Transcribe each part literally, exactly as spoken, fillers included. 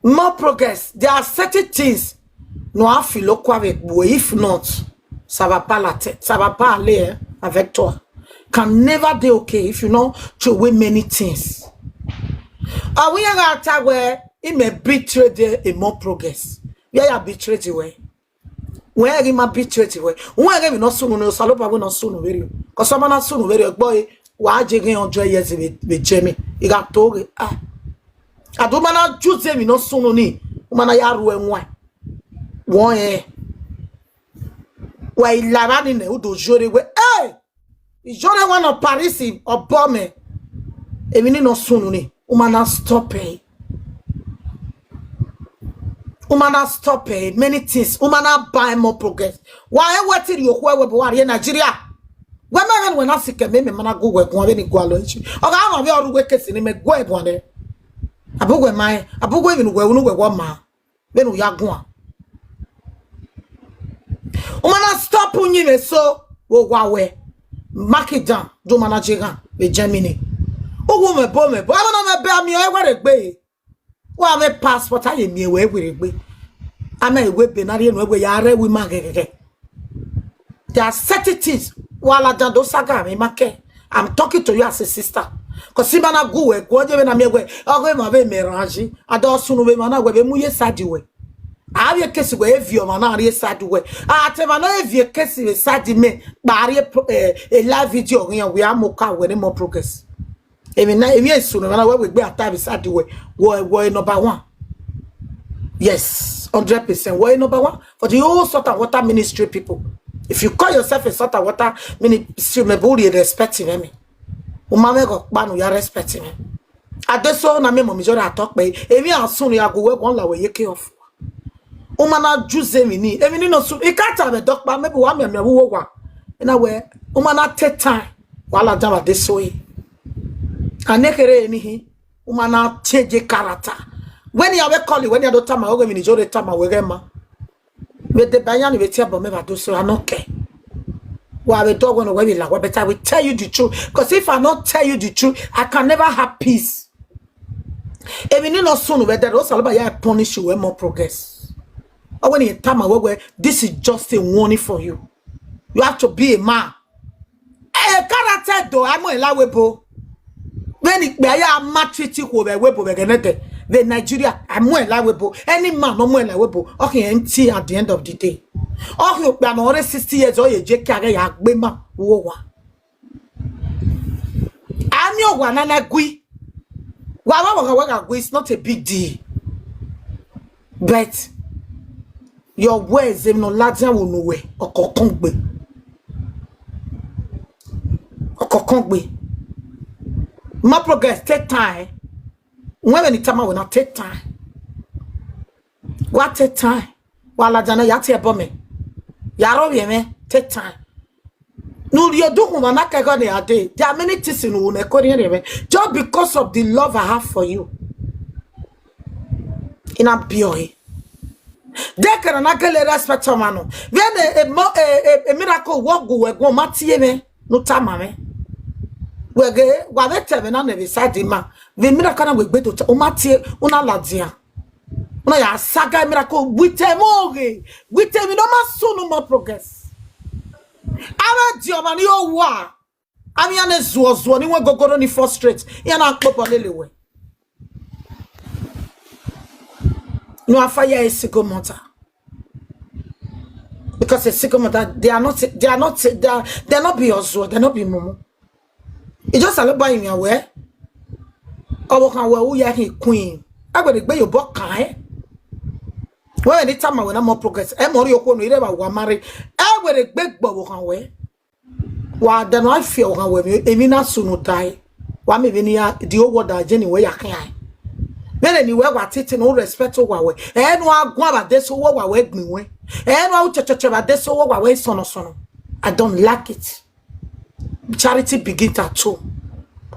More progress. There are certain things no have filo kwa vbe gbe, if not, ça va pas la tête, ça va pas aller, hein, avec toi. Can never dey okay if you no throw away many things. Ọ wẹ iran gha ta wẹ, imẹ betray the More progress. Wẹ ya betray the way. Wẹ ghi ma betray the way. Wẹ ghi emwi ne ọ sunu ne Osanobua wẹ ne ọ sunu vberriọ. Cause ọmọ na sunu vberriọ, egbe ọre, wa je ghe hundred years vbe, vbe Germany. I gha to ghe. Ah. Adu ma na ju zẹ emwi ne ọ sunu ni, u ma na ya ru ẹwaẹn. Wọ ẹn. Wa i la evba ni nẹ, u do zore wẹ, eh! I zore one of Paris, ọbọ mẹ. Emwi ni ne ọ sunu ni, u ma na stop ẹ. U ma na stop ẹ, many things. U ma na ba ẹ More progress. Wa ẹ wẹ ti rhie okhuo ẹwe bu wa rrie Nigeria. Wẹ ma ghẹ ne uwẹ na sikẹ mẹ, mẹ ma na gu wẹ guan vbene I gualọ ẹre. Ọ gha mwẹ vbe ọ ru wẹ kesi ne mẹ gu ẹ guan nẹ. Abọ wẹ ma ẹ, abọ wẹ emwi ne uwẹ unu wẹ wọ ma. Vbene u ya guan. U ma na stop uyinmwẹ eso vbe owa wẹ. Mark it down, do ma na je ghan vbe Germany. Uwu mwẹ bo mwẹ bo. Ẹmwẹ na mwẹ bẹ a miẹn ọre wẹ rre egbe. Wa mwẹ passport, a ye miẹn wẹ werriegbe. A ma wẹ ebe ne a rhie nuẹn wẹ ya rre ẹvbo ima ghẹghẹghẹ. There are certain things wa ladian do saga mwẹ, ma kẹ. I'm talking to you as a sister. Cause ima na gu wẹ guan, ọ ye vbene a miẹn wẹ, ọghe emwa vbe mẹ rran yi. A do sunu vbe emwa na wẹ vbe mu ye side wẹ. A vbe kesi wẹ e viọ ọmwa na rrie side wẹ. A te emwa na e viọ kesi vbe side mẹ, kpa rrie pro-, eh, e live video ọghe iran, wẹ a mu oka wẹ ne More progress. Emwi na, emwi esu ne emwa na wẹ wegbe a ta vbe side wẹ, wẹ, wẹ number one. Yes, hundred percent. Wẹ number one for the whole Salt and Water Ministry people. If you call yourself a Salt and Water Ministry, mẹ bu rhie respect mwẹ mi. U ma mwẹ ghe ọkpa ne u ya respect mwẹ. Adeso na miẹn mọ mi zọrọ atọ kpẹ, emwi a sunu ya gu wẹ wan la wẹ ye ke ọfua. U ma na ju zẹ emwi ni, emwi ni nọ sunu, I ka ta vbe dọkpa, maybe wa mianmian vbe uwu owa. Ena wẹ, u ma na take time, wa ladian vbe Adeso e. A nekherhe ni hin, u ma na change character. Wẹ ne a vbe call, wẹ ne a do tama, ọghe emwi ne I zọrọ tama wẹ ghẹ ma. Vbe deba iran ni vbe tie ẹbọ mẹ vbe Adeso, a nọ kẹ. Wa vbe dọghe ne wẹ vbe la wẹ, but I will tell you the truth. Because if I not tell you the truth, I can never have peace. Emwi ni nọ sunu vbe ẹdẹrẹ, Osanobua ya punish you wẹ More progress. Ọ wẹ ne I tama wẹ wẹ, this is just a warning for you. You have to be a man. E character do a muẹn la wẹ bo. Vbene ikpia ya ma treat ikhuo vbe ẹvbo ebo vbe ẹghẹ nẹdẹ, vbe Nigeria, a muẹn la wẹ bo. Any man nọ muẹn la wẹ bo, ọ khian empty at the end of the day. Ọ khian okpia ne ọ rre sixty years, ọ ye je ke a ghẹ ya gbe ma vbe owa. A miẹn owa na na gui. Wa vbe ọvbokhan wẹ gha gui, it's not a big deal. But your words, emwi ne ọ ladian vbe unu wẹ, ọ kọkọngbe. Ọ kọkọngbe. More progress, take time. Wẹ vbene I tama wẹ na, take time. Wa take time. Wa ladian na ya tie ẹbọ mẹ. Ya rhie ovbi mwẹ, take time. Ne u rhie odukhunmwu na kẹghe ne a dee. There are many things ne u ne ẹko rhiẹnrhiẹn mwẹ. Just because of the love I have for you. I na biẹ ọre. De kẹrẹ na gele respect ọmwa nọ. Vbene e mo, e, e, e miracle wọ gu wẹ guan, ọ ma tie mwẹ, ne u tama mwẹ. Wẹ ghe, wa vbe ta ẹmwẹ na nẹ vbe side ima. Vbe miracle na wẹ gbe do ta, ọ ma tie, u na ladian. U na ya saga miracle with ẹmwẹ oghe, with emwi ne ọ ma sunu More progress. Avbe ẹdẹ ọmwa ni owa, avbe iran ne zuọ zuọ ni wẹ gogoro ni frustrate, iran na kpobọ lele wẹ. No, I fire a single mother. Because a single mother, they are not, they are not, they are, they are not be ọzuọ, they are not be mumu. I just a lo ba yin wẹ. Ọvbokhan wẹ u ya khin queen. Ẹwẹrẹ egbe ye obọ kan ẹ. Wẹ vbe ne I tama wẹ na More progress. Ẹ mọ rhie okhuo ne I rre vbe wa ma rre. Ẹwẹrẹ egbe gbe ọvbokhan wẹ. Wa dẹ ne a fi ọvbokhan wẹ emwi, emwi na sunu dae. Wa miẹn vbene iran, the whole world a je ne wẹ ya khian. Vbene ne wẹ wa titi ne u respect owa wẹ. Ẹ ne a guan vbe adesẹ owa wẹ gbin wẹ. Ẹ ne a ru chẹchẹchẹ vbe adesẹ owa wẹ isọnọsọnọ. I don't like it. Charity begins at home.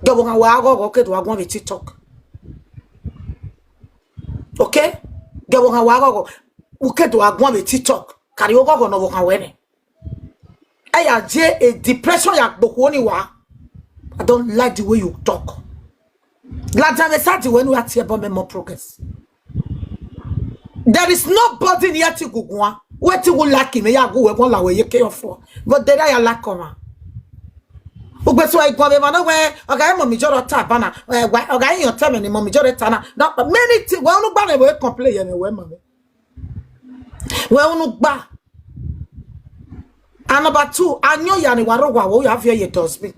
Gẹ ọvbokhan wẹ aghọghọ ke do wa guan vbe TikTok. Okay? Gẹ ọvbokhan wẹ aghọghọ. U ke do wa guan vbe TikTok. Kari oghọghọ ne ọvbokhan wẹ nẹ. Ẹ ya je a depression ya gbe okhuo ni wa. I don't like the way you talk. Ladian vbe side wẹ ne u ya tie ẹbọ mẹ More progress. There is nobody near ti guguan. Wetin wu like me ya gu wẹ gun la wẹ ye ke ofo. But there ya like ọmwa. Ugbe so iguan vbe emwa na wẹ, ọga ẹ mọ mi jọrọ ta bana, eh, wa, ọga ẹ yan tẹmẹ ni mọ mi jọrọ ta na. No, many things, wẹ unu gba ne wẹ complain ye mwẹ wẹ mọ mi. Wẹ unu gba. And number two, ayọn ya ni wa rọ wa wo ya viọ ye dustbin.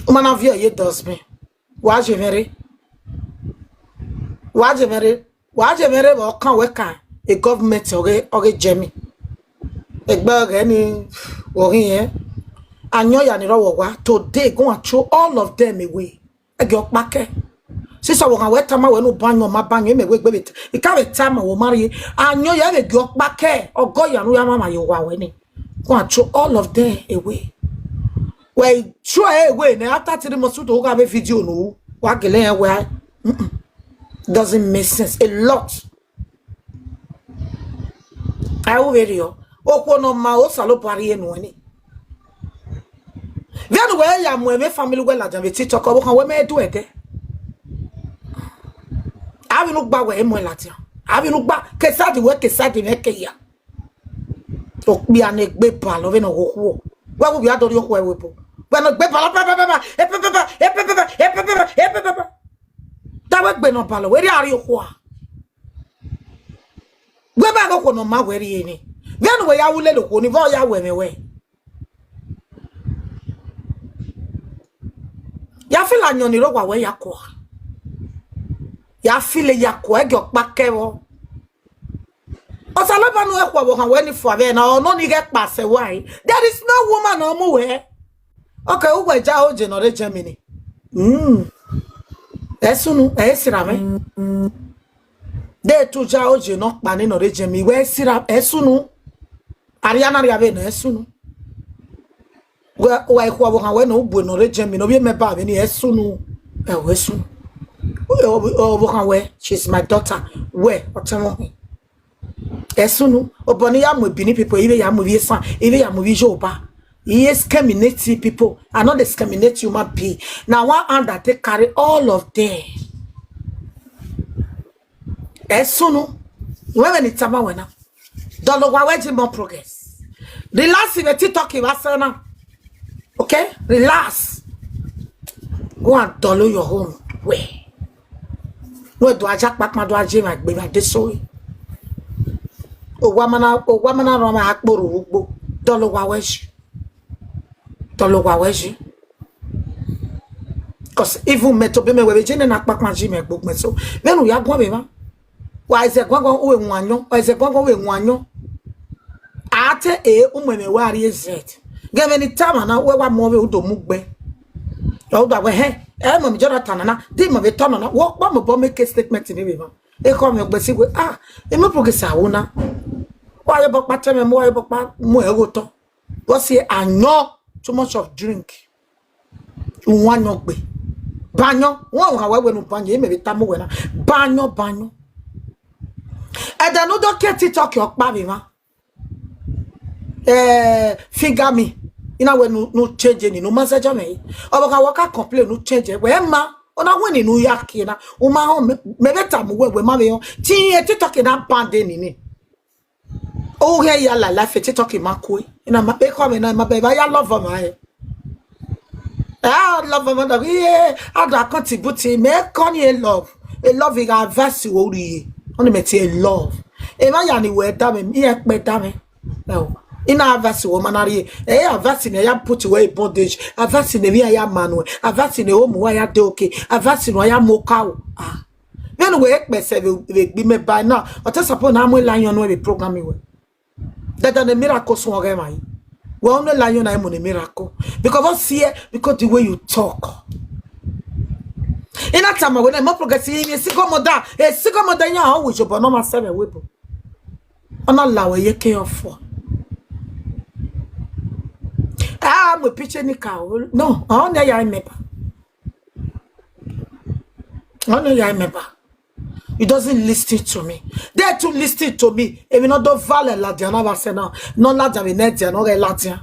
Uma na viọ ye dustbin. Wa je mwẹ rre. Wa je mwẹ rre. Wa je mwẹ rre vbe ọkan wẹ kan, e government ọghe, ọghe jẹ mi. Egbe ọghe ni, ọghe yẹn. Ayọn ya ni rọ wọ wa. Today, go and throw all of them away. Ẹgẹ ọkpa kẹ. Sisa wọ kan wẹ tama wẹ ne u ba yọn, ma ba yọn, mẹ wẹ gbe vbe ta. I ka vbe tama wọ ma rrie. Ayọn ya vbe gie ọkpa kẹ. Ọgọ ya ne u ya mama ye owa wẹ ni. Go and throw all of them away. Well, throw away now. After three months, you don't have a video, no. Wa gele yẹn wẹ. Mm-mm. Doesn't make sense. A lot. I will video. Okhuo ne ọ ma Osanobua rhie nuẹn ni. Vbene wẹ ya mu ẹmwẹ family wẹ ladian vbe TikTok, ọvbokhan wẹ mẹ do ẹdẹ. Avbe ne u gba wẹ mu ladian. Avbe ne u gba, ke side wẹ, ke side mwẹ ke ya. Okpia ne egbe balọ vbene ọ ghe okhuo. Wẹ vbe ovbi a do rhie okhuo ẹvbo ebo. Wẹ ne egbe balọ, ba, ba, ba, ba, epe, ba, ba, epe, ba, ba, epe, ba, ba, epe, ba, ba. Da wẹ egbe ne ọ balọ, wẹ rhie a rhie okhuo a. Wẹ ba ghe okhuo ne ọ ma wẹ rhie ni. Vbene wẹ ya wu lele okhuo ni, vbe ọ ya wẹ mwẹ wẹ. Ya feel ayọn ni rre owa wẹ ya kua. Ya feel ya kua, ẹgẹ ọkpa kẹ vbọ. Osanobua ne u khua vbe ọkhan wẹ ni fua vbe na, ọ nọ ni ghẹ kpa sẹ wa re. There is no woman ọ mu wẹ. Okay, uwẹ ja oje nọ rre Germany. Mm. Ẹ sunu, ẹ sira mwẹ. De tu ja oje nọ kpa ni nọ rre Germany. Wẹ sira, ẹ sunu. Ariana ria vbe nọ, ẹ sunu. Wẹ, wa khua vbe ọkhan wẹ ne u bu nọ rre Germany, ne ovbi mẹ ba vbe ni, ẹ sunu. Ẹ wẹ sunu. Ọ, ọ, ọvbokhan wẹ, she's my daughter. Wẹ, ọ tẹn mwẹ hin. Ẹ sunu, obọ ne I ya mu Benin people, I vbe ya mu ivbi esan, I vbe ya mu ivbi Yoruba. I discriminate people. I no discriminate human being. Na one hand that take carry all of them. Ẹ sunu, wẹ vbene I tama wẹ na. Dọlọ owa wẹ ji more progress. Relax vbe TikTok vbe asẹ na. Okay? Relax. Go and dọlọ your home. Wẹ. Wẹ do aja kpakpa do aje ma gbe ma de so. Owa ma na, owa ma na rọ ma akporo ugbo. Dọlọ owa wẹ ji. Dọlọ owa wẹ ji. 'Cause even mẹ to be mẹ wẹ vbe je nena kpakpa ji mẹ gbogbo so. Vbene u ya guan vbe emwa. Wa ẹzẹ guan guan, u vbe wan yọn, ẹzẹ guan guan, u vbe wan yọn. A te e, u mu ẹmwẹ wa rrie zẹ. Ghe vbene I tama na, wẹ wa mu ọvbehe u do mu gbe. Ọ da wẹ, hẹ, ẹ mọ mi jọ da ta nana, di mọ vbe tọ nana, wẹ ọkpa mobọ make statement ni vbe emwa. Ekhọe mwẹ ọgbẹn si wẹ, ah, emọ progress a wu na. Wa ye bọ kpa tẹ mwẹ mu, wa ye bọ kpa mu ẹre gho otọ. Because ayọn, too much of drink. U wan yọn gbe. Ba yọn, wan wan wẹ wẹ ne u ba yọn, imẹ vbe tama uwẹ na. Ba yọn, ba yọn. Ẹdẹ ne u do ke TikTok ọkpa vbe emwa. Eh, finger me. I na wẹ ne u, ne u change ni, ne u ma zẹdẹ mwẹ. Ọvbokhan wẹ ka complain, ne u change, wẹ ma. Ọ na wẹ ni ne u ya kie na. U ma họn, mẹ, mẹ vbe tama uwẹ, wẹ ma vbe họn. Te irẹn TikTok na ban de nini. Oghe ya la life TikTok ma kue. I na ma pe kọ mwẹ na, ma bẹ va ya love ma e. Ah, love ma da, yeah, I da contribute, mẹ kọ ni e love. E love gha advice wo rhie. Ọni mẹ tie love. Emwa ya ni wẹ da mwẹ, irẹn kpẹ da mwẹ. No. I na advice wo ma na rhie. Eh, advice ne ya put wẹ in bondage. Advice ne emwi ya ma nuẹ. Advice ne home wa ya de okay. Advice ne ya mu oka o. Ah. Vbene wẹ kpẹsẹ vbe, vbe gbe imẹ by now, ọ te suppose na mu lion nuẹ vbe program wẹ. Dandan ne miracle suẹn ọghẹ emwa yi. Wẹ unu lion na mu ne miracle. Because what see, because the way you talk. I na tama wẹ na, more progress, a single mother, a single mother yan always your but no ma seven webo. Ọ na la wẹ ye ke ọfọ. Ah, mu picture ni ka o. No, ọ na ya remember. Ọ na ya remember. He doesn't listen to me. They too listen to me. Emwi ne ọ do vale ladian na vbe asẹ na, ne ọ ladian vbe ne ẹdia ne ọ ghẹ ladian.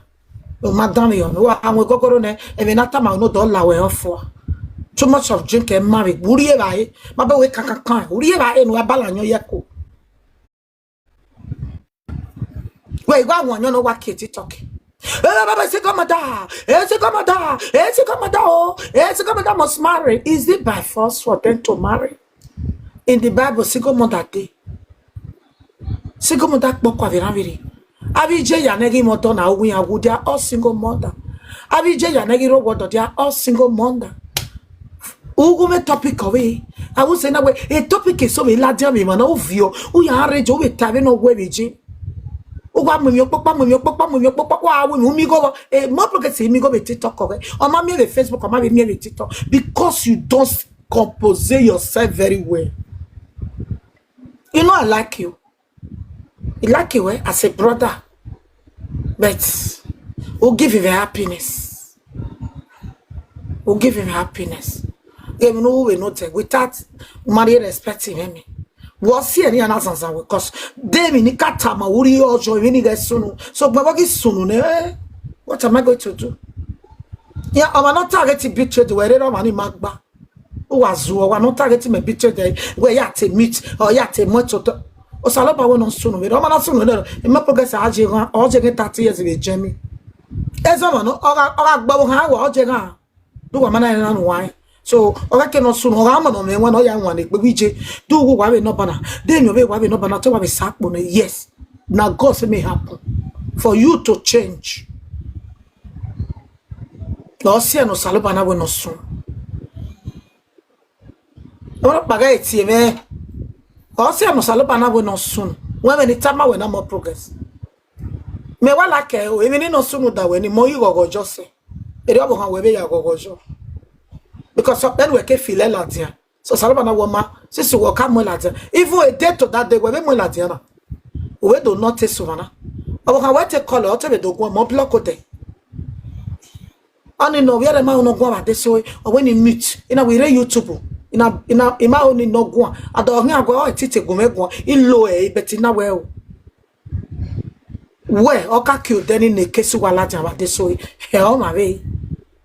Ọ ma dan mwẹ yọ, ne wa mu egogoro nẹ, emwi ne a tama ne ọ do la wẹ ọfua. Too much of drink and marry. Urhi evbare, ma bẹ wẹ kankankan. Urhi evbare ne u gha bala ayọn ye ẹko. Wẹ, I wa wan ayọn ne ọ wa kie TikTok. Eh, baba, single mother. Eh, single mother. Eh, single mother, oh. Eh, single mother must marry. Is it by force for them to marry? In the Bible, single mother dey. Single mother kpọkua vbe erhan vberriọ. Avbe iye ya ne ghi mwẹ ọdọ na, uwu iran wu, they are all single mother. Avbe iye ya ne ghi rre owa ọdọ, they are all single mother. Ughumwẹ topic ọvbehe, I would say na wẹ, e topic eso vbe ladian vbe emwa na, u viọ, u ya rre je, u vbe ta vbene ọ wẹ vbe je. U wa mu emwi ọkpọkpa, mu emwi ọkpọkpa, mu emwi ọkpọkpa, wa ru emwi, u miẹn igho vbọ, eh, Mopro Ghetto miẹn igho vbe TikTok ọghẹ. Ọ ma miẹn vbe Facebook, ọ ma vbe miẹn vbe TikTok, because you don't compose yourself very well. You know I like you. I like you, eh, as a brother. But u give him happiness. U give him happiness. Emwi ne u ru vbe notẹ, without u ma rhie respect him, emi. Wẹ ọ si ẹre ne iran na zanzan wẹ, 'cause de emwi ne I ka tama, u rhie ọjọ, emwi ne I ghẹ sunu. So, gbẹvbọ ghi sunu nẹ, eh, what am I going to do? Ya, ọmwa ne ọ ta ghe te I betray, wẹ rere ọmwa ni ma gba. U wa zuọ, wa ne ọ ta ghe te imẹ betray dẹ, wẹ ya te meet, ọ ya te mu ẹtotọ. Osanobua wẹ ne ọ sunu vberriọ, ọ ma na sunu nẹ, Mopro Ghetto a ye ghan, ọ ye ghe thirty years vbe Germany. Ẹzọ ọmwa nọ, ọ gha, ọ gha gbe ọvbokhan wẹ ọ ye ghan. Do wa ma na rẹn na nu wa. So, ọ gha ke ne ọ sunu, ọ gha ma ne ọ mwẹ wan ne ọ ya wan egbe vbe iye. Do wu wa vbe nọ bana. De emwi ọ vbe wa vbe nọ bana, te wa vbe sa kpo nẹ. Yes. Na God say may happen for you to change. Ọ si ẹre ne Osanobua na wẹ ne ọ sunu. Ọmwa ọkpa ghẹ tie mwẹ. Ọ si ẹre ne Osanobua na wẹ ne ọ sunu. Wẹ vbene I tama wẹ na, Mopro Ghetto. Mẹ wa like ẹre o, emwi ne nọ sunu da wẹ ni, mẹ ọ i ghọghọ yọ sẹ. Erriọ ọvbokhan wẹ vbe ya ghọghọ yọ. Because ọkpẹn wẹ ke feel ẹre ladian. So Osanobua na wẹ ọ ma, since wẹ ọ ka mu ẹre ladian. Even a day to that day, wẹ vbe mu ẹre ladian na. U vbe do nọ te sẹ ọmwa na. Ọvbokhan wẹ te call, ọ te vbe do guan, mẹ ọ block odẹ. Ọni ne ọ vbiẹrẹ ma ho ne ọ guan vbe adesẹ, ọ wẹ ne I mute. I na vbe rre YouTube. I na, I na, I ma ho ni ne ọ guan. Ada ọ khian guan, ọ titi gu mwẹ guan. I lo ẹre, but I na wẹ o. Wẹ, ọ ka kie odẹ ni ne case uwa ladian vbe adesẹ, ẹ ọ ma vbe.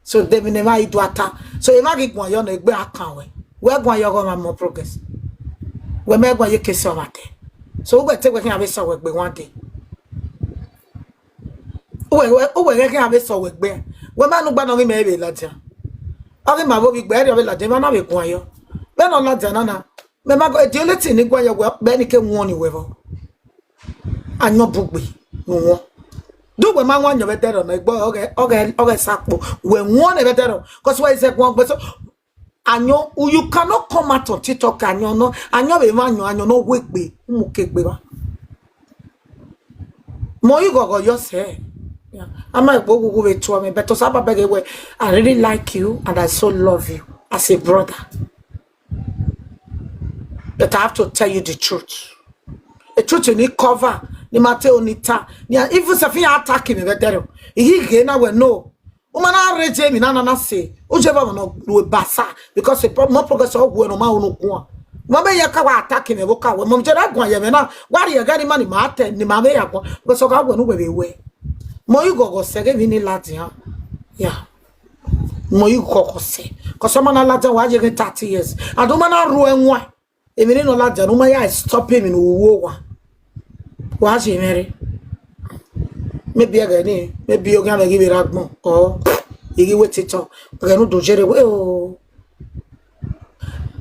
So, de emwi ne emwa i do ata. So, emwa ghi guan yọ ne egbe a kan wẹ. Wẹ guan yọ ọghọ ọmwa, Mopro Ghetto. Wẹ mẹ guan ye case ọmwa dẹ. So, uwẹ te wẹ khian vbe sẹ wẹ egbe one day. Uwẹ, uwẹ, uwẹ ghẹ khian vbe sẹ wẹ egbe. Wẹ ma nu gba nọ ghi mẹ vbe ladian. Ọ ghi ma vbe ovbi gbe, ẹrriọ vbe ladian, emwa na vbe guan yọ. Vbene ọ ladian na na, mẹ ma go, the only thing ni guan yọ wẹ, vbe ni ke wọn ni wẹ vbọ. Ayọn bugbe ne u wọn. Do wẹ ma wọn ayọn vbe ẹdẹrọ na, egbe ọghẹ, ọghẹ, ọghẹ sa kpo. Wẹ wọn nẹ vbe ẹdẹrọ, 'cause wẹ i zẹ guan gbe so. Ayọn, you cannot come out on TikTok, ayọn nọ, ayọn vbe emwa ayọn, ayọn nọ wegbe, u mu ke egbe vba. Mẹ ọ i ghọghọ yọ sẹ. Yeah. A ma egbe oghughu vbe tuẹ mwẹ, but Osanobua bẹghe wẹ, I really like you and I so love you as a brother. But I have to tell you the truth. The truth you need cover, ni ma te oni ta. Ni even self ya attack me vbe ẹdẹrọ. I ghi ghe na wẹ no. U ma na rre je emwi na na na sẹ. U je vbe ọmọ nọ ru eba sa, because a pro-, Mopro Ghetto ọ wu ẹre ne ọ ma ho ne ọ guan. Mẹ ọ vbe ya ka wa attack me vbe oka wẹ. Mẹ ọ je ra guan ye mwẹ na. Wa rhie ẹghẹ ne ima ni ma tẹ, ni ma vbe ya guan. Because ọ gha wẹ ne uwẹ vbe wẹ. Mẹ ọ i ghọghọ sẹ ghe emwi ni ladian. Yeah. Mẹ ọ i ghọghọ sẹ. 'Cause ọmwa na ladian wa ye ghe thirty years. And u ma na ru ẹwaẹn. Emwi ne nọ ladian, u ma ya stop emwi ne u ru owa. Wa ye mwẹ rre. Maybe ẹghẹ ni, maybe oghian mwẹ ghi vbe rre agbọn, or I ghi wẹ TikTok. Ẹghẹ ne u do ye rre wẹ o.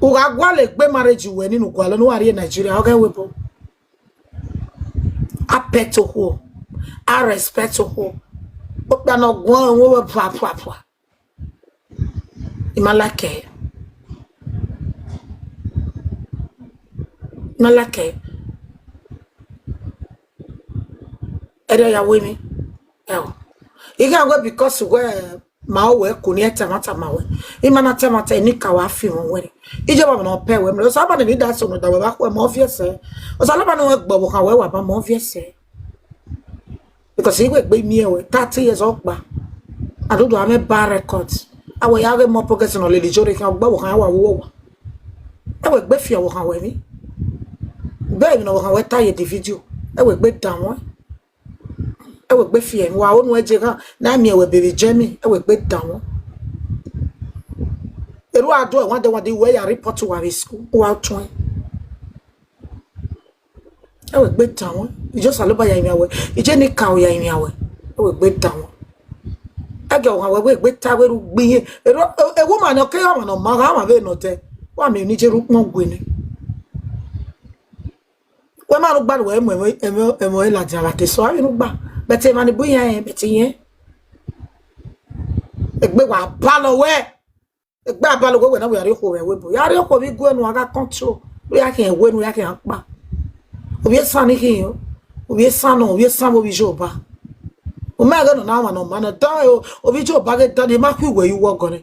U gha gualọ egbe marriage wẹ ni ne u gualọ ne u wa rrie Nigeria, ọ ghẹ wẹ ebo. A pet okhuo, a respect okhuo. Okpia ne ọ guan ẹre, wẹ pua, pua, pua. I ma like ẹre. I ma like ẹre. Ẹre ọ ya wẹ emwi. Ẹo. I gha wẹ because wẹ ma wẹ ku ni ẹtẹmwata ma wẹ. I ma na tẹmwata, eni ka wa fi wọn wẹ. Iye ba na pẹ wẹ mrẹ. Osanobua ni da so no da wẹ ba khuẹ mẹ obvious. Osanobua ni wẹ gbe ọvbokhan wẹ wa ba mẹ obvious. Because I wẹ egbe miẹn wẹ thirty years ọkpa. Adodo amẹ ba record. A wẹ ya ghe Mopro Ghetto ne ọ lele Ijore khian, ọ gbe ọvbokhan wa vbe uwu owa. Ẹ wẹ egbe fi ọvbokhan wẹ emwi. Gbe emwi ne ọvbokhan wẹ ta ye the video. Ẹ wẹ egbe dan wọn. Ẹ wẹ egbe fi ẹmwẹ wa, unu ẹje ghan, na miẹn wẹ bevbe Germany, ẹ wẹ egbe dan wọn. Wa do ẹwanmwẹ, wẹ ya report uwa vbe school, uwa tuẹn. Ẹ wẹ egbe dan wẹ, I je Osanobua ya rinmwian wẹ, I je eni ka ya rinmwian wẹ, ẹ wẹ egbe dan wẹ. Ẹghẹ ọghan wẹ wẹ egbe ta wẹ ru gbe iye. Ero, e, e woman ne ọ kere ọmwa ne ọ ma gha ọmwa vbe nọ dẹ, wa miẹn ne I je rre ukpọn gue nẹ. Wẹ ma rhunmwuda ne uwẹ mu ẹmwẹ, ẹmwẹ, ẹmwẹ ladian vbe adesẹ, a vbe rhunmwuda, but emwa ni bu iran rẹn, but irẹn. Egbe wa balọ wẹ. Egbe abalọ wẹ, wẹ na wẹ ya rhie okhuo vbe ẹvbo ebo. Ya rhie okhuo vbe igue ne uwa gha control. Ne u ya khian ẹwe, ne u ya khian kpa. Ovbi esan ni khin o. Ovbi esan nọ, ovbi esan vbe ovbi Jehovah. U ma ghe nọ na ọmwa ne ọ ma nọ, dan o, ovbi Jehovah ghe dan, ne I ma khu iwẹ ye uwu ọgọ nẹ.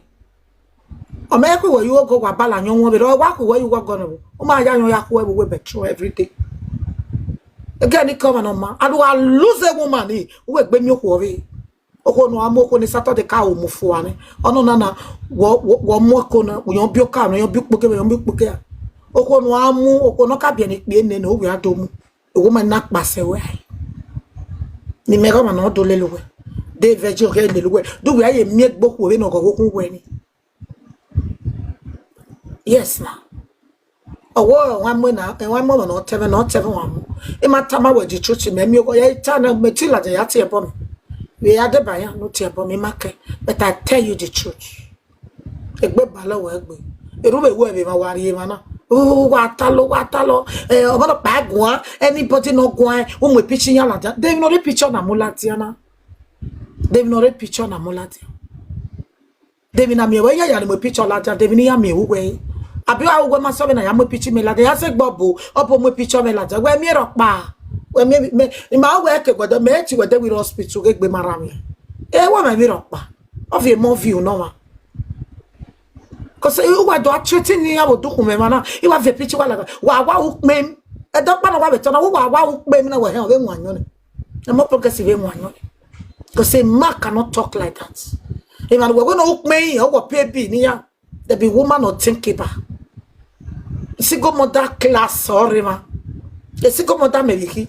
Ọ ma khu iwẹ ye uwu ọgọ, wa bala ayọn wọn vberriọ, wa khu iwẹ ye uwu ọgọ nẹ o. U ma ya ayọn ya khu ẹvbo uwẹ petrol every day. Ẹghẹ ne I ke ọmwa ne ọ ma, and wa lose a woman ni, u wẹ egbe miẹn okhuo ọvbehe. Okhuo ne a mu, okhuo ni Saturday ka ho mu fua nẹ. Ọnọna na, wọ, wọ, wọ mu eko na, wẹ yọn biẹ oka, wẹ yọn biẹ ukpoke, wẹ yọn biẹ ukpoke a. Okhuo ne a mu, okhuo ne ọ ka biẹ ne ikpia nene, u wẹ a do mu. Ewo ma na kpasẹ wẹ. Ni mẹ gha ọmwa ne ọ do lele uwẹ. De virgin ọ ghẹ lele uwẹ. De uwẹ a ye miẹn egbe okhuo vbene ọ ghọghọ uwẹ ni. Yes na. Ọwọ, ẹmwẹ na, ẹmwẹ ọmọ ne ọ tẹ mwẹ, ne ọ tẹ mwẹ wa mu. I ma tama wẹ the truth, mẹ miẹn oghọ ya ta na, mẹ te ladian ya tie ẹbọ mẹ. Vbe ya deba yan ne u tie ẹbọ mẹ, I ma kẹ. But I tell you the truth. Egbe balọ wẹ egbe. Erhuvbe wẹ vbe emwa wa rhie emwa na. Oh, wa talọ, wa talọ. Eh, ọmọ nọkpa guan, anybody ne ọ guan, u mu picture yan ladian. De emwi ne ọ rhie picture na mu ladian na. De emwi ne ọ rhie picture na mu ladian. De emwi na miẹn wẹ ya ya ni mu picture ladian, de emwi ne I ya miẹn vbe uwẹ. Abi a uwẹ ma sẹ vbene a ya mu picture mẹ ladian, ya sẹ gbe ọbo, ọbo mu picture mẹ ladian. Wẹ miẹn rhọkpa. Wẹ miẹn, mẹ, I ma wẹ ke wẹ dẹ, mẹ ti wẹ dẹ vbe hospital ghe egbe ma rhan mwẹ. E wẹ mẹ miẹn rhọkpa. Ọ viọ emọ viọ nọ mwa. Cause uwa do a threaten iran vbe odukhunmwu emwa na, I wa viọ picture wa ladian, wa wa ukpẹn. Ẹdẹ ọkpa na wa vbe tọ na, wa wa ukpẹn na, wẹ hẹ, ọ vbe wan ayọn nẹ. Emọ progressive vbe wan ayọn nẹ. Cause a man cannot talk like that. Emwa ne uwẹ wẹ ne ukpẹn iran, ọ wọ pay bill ne iran. They be woman or think about. Single mother class or emwa. A single mother maybe he.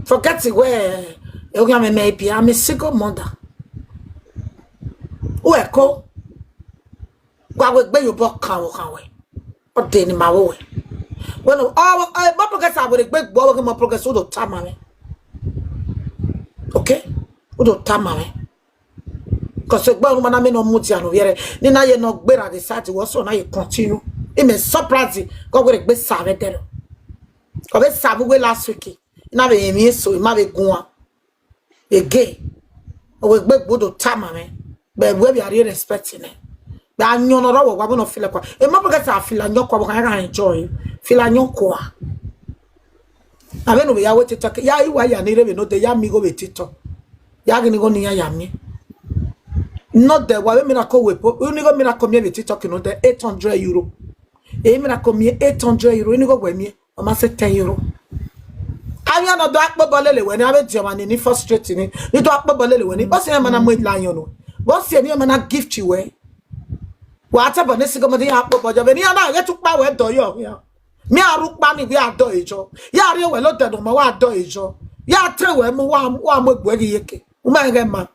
Forget it, where, eh, I'm a single mother. Uwẹ ko. Wa wẹ egbe ye obọ kan vbe ọkhan wẹ. Ọ de ne ima vbe wẹ. Wẹ no, ọ, ọ, ma progress a wẹ egbe gbe, ọ wẹ ma progress, u do tama mwẹ. Okay? U do tama mwẹ. Cause egbe ọnrẹn ma na mẹ ne ọ mudia ne ovbi ẹre. Ne I na ye ne ọ gberra ghe side, wẹ ọsẹ na ye continue. I mẹ surprise, gọ wẹ egbe sa vbe ẹdẹrẹ. Ọ vbe sa vbe uwe last week. I na vbe emwi eso, I ma vbe guan. Ege, ọ wẹ egbe gbe, u do tama mwẹ. But wẹ vbe a rhie respect nẹ. But ayọn ne ọ rrọọ wẹ, wa vbe ne ọ feel like wa. Emọ progress a feel ayọn kua, wa gha enjoy. Feel ayọn kua. A vbe ne u vbe ya wẹ TikTok, ya i wa ya ni rre vbe nodẹ, ya miẹn igho vbe TikTok. Ya ghi ni igho ne iran ya miẹn. Nodẹ, wa vbe miracle wẹ po, u ni igho miracle miẹn vbe TikTok nodẹ, eight hundred euro. E miracle miẹn eight hundred euro, i ni igho wẹ miẹn. Ọ ma sẹ ten euro. Avbe ne ọ do akpobọ lele wẹ ni, avbe diọmwa ni, ni frustrate ni, ni do akpobọ lele wẹ ni. Vbọ si iran ma na mu la ayọn nuẹn? Vbọ si emwi iran ma na gift wẹ? Wa te ẹbọ ne single mother iran akpobọ jọ, vbene iran na ghe te ukpa wẹ dọ yọ khian. Mẹ a rre ukpa ni, wẹ a dọ ẹre jọ. Ya rrie wẹ lodẹ ne ọ ma, wa dọ ẹre jọ. Ya te wẹ mu, wa, wa mu egbe ghi yeke. U ma ghẹ ma.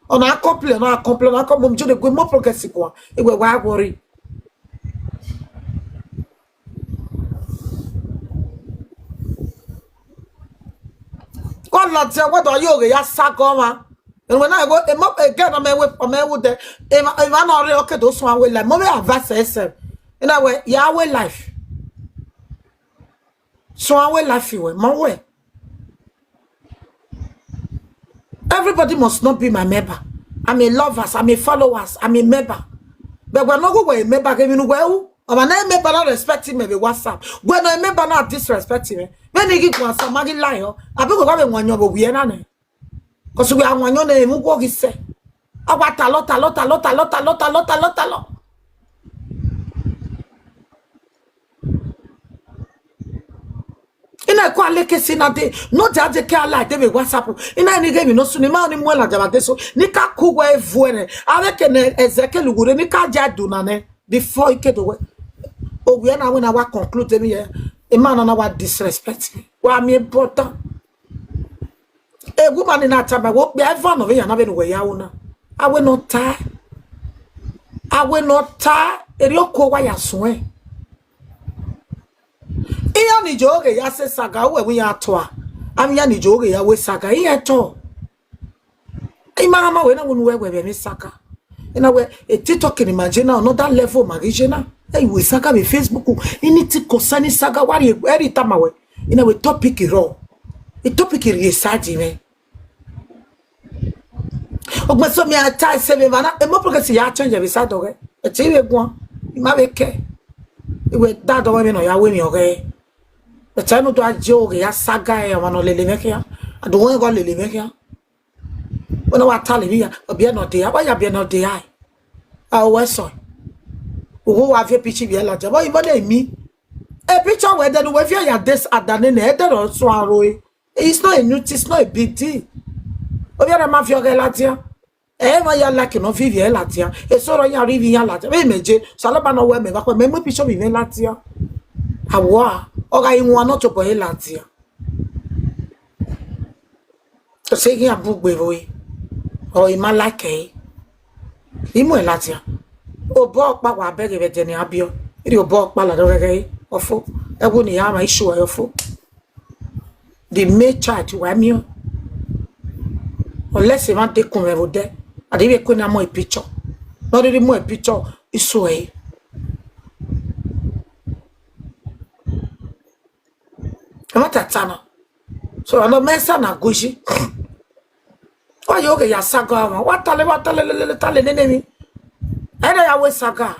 Ọ na complain, ọ na complain, ọ na complain, mu jọ ne gu mu progress guan. Iwẹ wa worry. Kọ ladian wẹ do ye oghe ya sa gọ ọmwa. Ẹwẹ na, ẹwẹ, emọ, ege na mẹ wẹ, ọ mẹ wẹ dẹ, emwa, emwa na rre, ọ ke do suẹn wẹ life. Mọ vbe advice ẹsẹ. Ina wẹ, ya wẹ life. Suẹn wẹ life wẹ, mọ wẹ. Everybody must not be my member. I'm a lovers, I'm a followers, I'm a member. But wẹ nọ gu wẹ a member, ghe emwi ne uwẹ ru. Ọmwa ne a member na respect mẹ vbe WhatsApp. Wẹ nọ a member na disrespect mẹ. Vbene I ghi guan sa, ma ghi la yọ. Abi wẹ wa vbe wan ayọn vbe owiẹ na nẹ. Cause wẹ a wan ayọn nẹ, emwi uwu ghi sẹ. A wa talọ, talọ, talọ, talọ, talọ, talọ, talọ, talọ. I na ku a leke si na de, nodẹ a de ke a la de vbe WhatsApp. I na ni ghe emwi ne ọ sunu, I ma ni mu ladian vbe adeso, ni ka ku wẹ vuẹ nẹ. Avbe ke ne ẹzẹ ke lughu rre, ni ka dia do na nẹ, before I ke do wẹ. Owiẹ na wẹ na wa conclude emwi ye, emwa na na wa disrespect me. Wa miẹn brother. A woman ni na tama wẹ, okpia eva nọ vbe yan na vbene uwẹ ya ru na. A wẹ ne ọ ta. A wẹ ne ọ ta, erriọ okuo wa ya suẹn. Iran ni yo ghe ya sẹ saga, uwẹ wẹ iran tua. Avbe iran ni yo ghe ya wẹ saga, iran tọ. I ma ma wẹ na wẹ ne uwẹ wẹ vbe emwi saga. I na wẹ, e TikTok ni ma je na, another level ma ghi je na. Ẹ i wẹ saga vbe Facebook, anything concerning saga, wa rhie, ẹ rhie tama wẹ. I na wẹ topic rrọọ. E topic rhie side mwẹ. Ugbẹn so mẹ a ta ẹse vbe evba na, emo progress ya change vbe side ọghẹ. Ẹte I vbe guan, I ma vbe kẹ. I wẹ da dọmwẹ emwi ne ọ ya ru emwi ọghẹ. Ẹte ne u do a je oghe ya saga ẹre, ọmwa ne ọ lele mwẹ khian. A do wẹ gọ lele mwẹ khian. Wẹ ne wa ta lele ivbi ya, ọ biẹ ne ọ de a, wa ya biẹ ne ọ de a. A wẹ sọ. Uwu wa viẹ picture vbiẹ ladian, but I vọ ne I mi. E picture wẹ dẹ ne uwẹ viẹ ya de ada nene, ẹdẹ rọ sua roe. It's not a new thing, it's not a big deal. Ovbi ẹre ma viọ ọghẹ ladian. Ẹ ma ya like ne ọ viọ ivbi ẹre ladian. Eso rọ ya rri ivbi iran ladian. Vbe imẹ je, Osanobua ne ọ wẹ mẹ vbe akhuẹ, mẹ mu picture vbe imẹ ladian. Awa, ọ gha iwan ne ọ tobọ ẹre ladian. Ọ sẹ ghi a bu gbe vbe, ọ I ma like ẹre. I mu ẹre ladian. Obọ ọkpa wa bẹghe vbe ẹdẹ ne a biọ. Irhi obọ ọkpa ladian ọghẹghẹ ọfo. Ẹwu ne I ya mwa isu ẹre ọfo. The male child wa miẹn. Unless emwa dekun mwẹ vbe odẹ, a de vbe kue na mu e picture. Ne ọ rhirhi mu e picture, iso ẹre. Ẹmwata ta na. So, ọnọ mẹ sa na gushi. Wa yo ghe ya saga ọmwa. Wa tale, wa tale, lele, tale nene emwi. Ẹ na ya wẹ saga.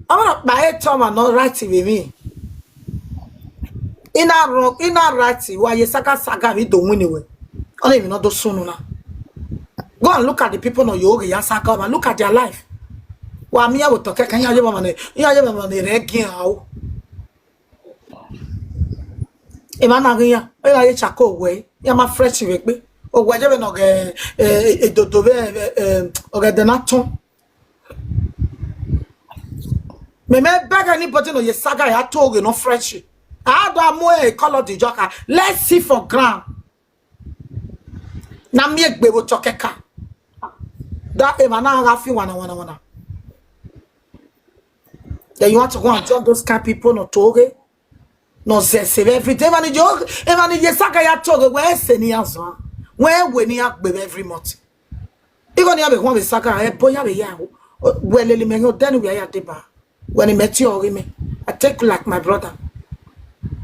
Ọmwa na kpa e tọ ọmwa ne ọ right vbe emwi. I na rọ, I na right, wa ye saga saga vbe do win wẹ. Ọni emwi ne ọ do sunu na. Go and look at the people ne ọ yo ghe ya saga ọmwa. Look at their life. Wa miẹn vbe otọ kẹkan, iran ye ọmwa ne, iran ye ọmwa ne rẹ gian o. Emwa na ghi iran, ọ gha ye chako owẹ, iran ma fresh vbe egbe. Owẹ ye vbe ne ọ ghe, eh, edodo vbe, eh, eh, ọgẹdẹ na tọn. Mẹ mẹ beg anybody ne ọ ye saga ya to oghe ne ọ fresh. A do a mu e colour the joker. Let's see for ground. Na miẹn egbe vbe otọ kẹkan. Da emwa na gha fi wana, wana, wana. Then you want to go and join those kind people ne ọ to oghe, ne ọ zẹ ẹse vbe every day. Emwa ni yo, emwa ni ye saga ya to oghe, wẹ ẹse ne iran zua. Wẹ ẹwe ne iran gbe vbe every month. Igho ne iran vbe huan vbe saga, ẹbọ iran vbe ya ru. Wẹ lele mẹ hin odẹ ne uwẹ ya deba. Wẹ ne mẹ tie ọghe mẹ. I take you like my brother.